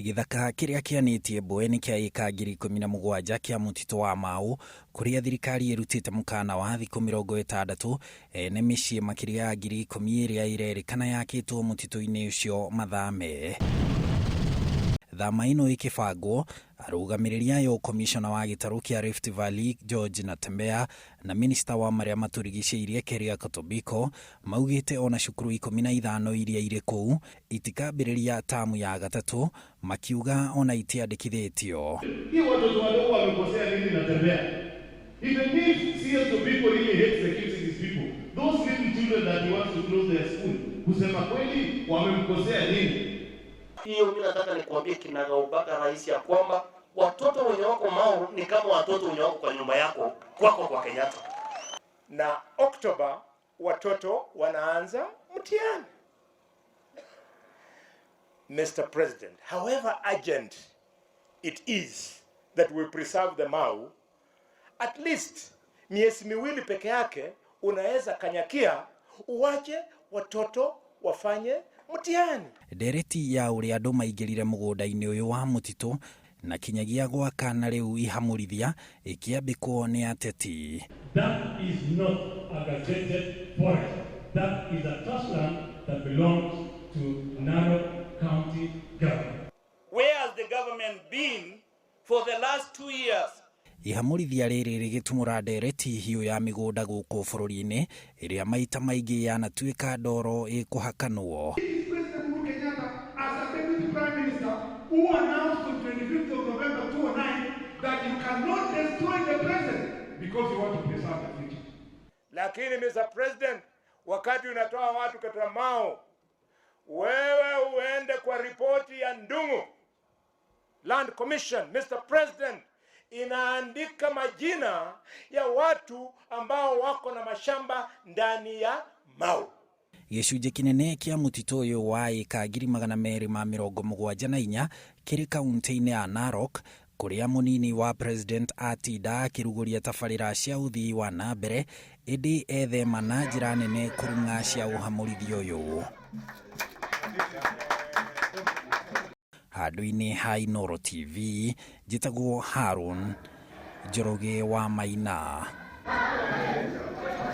Gĩthaka kĩrĩa kĩanĩtie mbwe nĩ kĩa ĩka 17,000 kĩa mũtitũ wa Mau, kũrĩa thirikari ĩrutĩte mũkana wa thikũ 60 ene mĩciĩ makĩria ya 10,000 ĩrĩa ĩrerĩkana yakĩtwo mũtitũ-inĩ ũcio mathame. Thama ĩno ĩkĩbangwo, arũgamĩrĩri ayo Komishona wa gĩtarũ kĩa Rift Valley George Natembeya na minista wa marĩa matũrigicĩirie Keriako Tobiko maugĩte ona cukuru 15 iria irĩ kũu itikambĩrĩria tamu ya gatatũ, makiuga ona itiandĩkithĩtio. Hii watoto wadogo wamekosea nini Natembeya? Even if CS Tobiko really hates the Kipsigis people, those little children that he wants to close their school, kusema kweli wamemkosea nini? Hiyo mimi nataka nikuambie kinagaubaga rais ya kwamba watoto wenye wako Mau ni kama watoto wenye wako kwa nyumba yako kwako kwa Kenyatta. Na Oktoba watoto wanaanza mtihani. Mr. President, however urgent it is that we preserve the Mau, at least miezi miwili peke yake unaweza kanyakia uwache watoto wafanye mtihani. Ndereti ya ũrĩa andũ maingĩrire mũgũnda-inĩ ũyũ wa mũtitũ na kinyagia gwaka na rĩu ihamũrithia ĩkĩambĩkwo nĩ ateti. That is not a gazetted forest. That is a trust land that belongs to Narok County Government. Where has the government been for the last 2 years? Ihamũrithia rĩrĩ rĩgĩtumũra ndereti hiũ ya mĩgũnda gũkũ bũrũri-inĩ ĩrĩa maita maingĩ yanatuĩka ndoro ĩkũhakanwo. President Uhuru Kenyatta as a deputy prime minister who announced on 25th of November 2009 that you cannot destroy the present because you want to preserve the future. Lakini Mr. President, wakati unatoa watu katika Mau, wewe uende kwa ripoti ya Ndung'u Land Commission, Mr. President, inaandika majina ya watu ambao wako na mashamba ndani ya Mau. Gĩcunjĩ kĩnene kĩa mũtitũ ũyũ wa ĩka 274,000 kĩrĩ kaunti-inĩ ya Narok, kũrĩa mũnini wa president atinda akĩrugũria tabarĩra cia ũthii wa na mbere, ĩndĩ ethema na njĩra nene kũrung'a cia ũhamũrithia ũyũ. Handũ-inĩ ha Inooro TV, njĩtagwo Harun Njoroge wa Maina.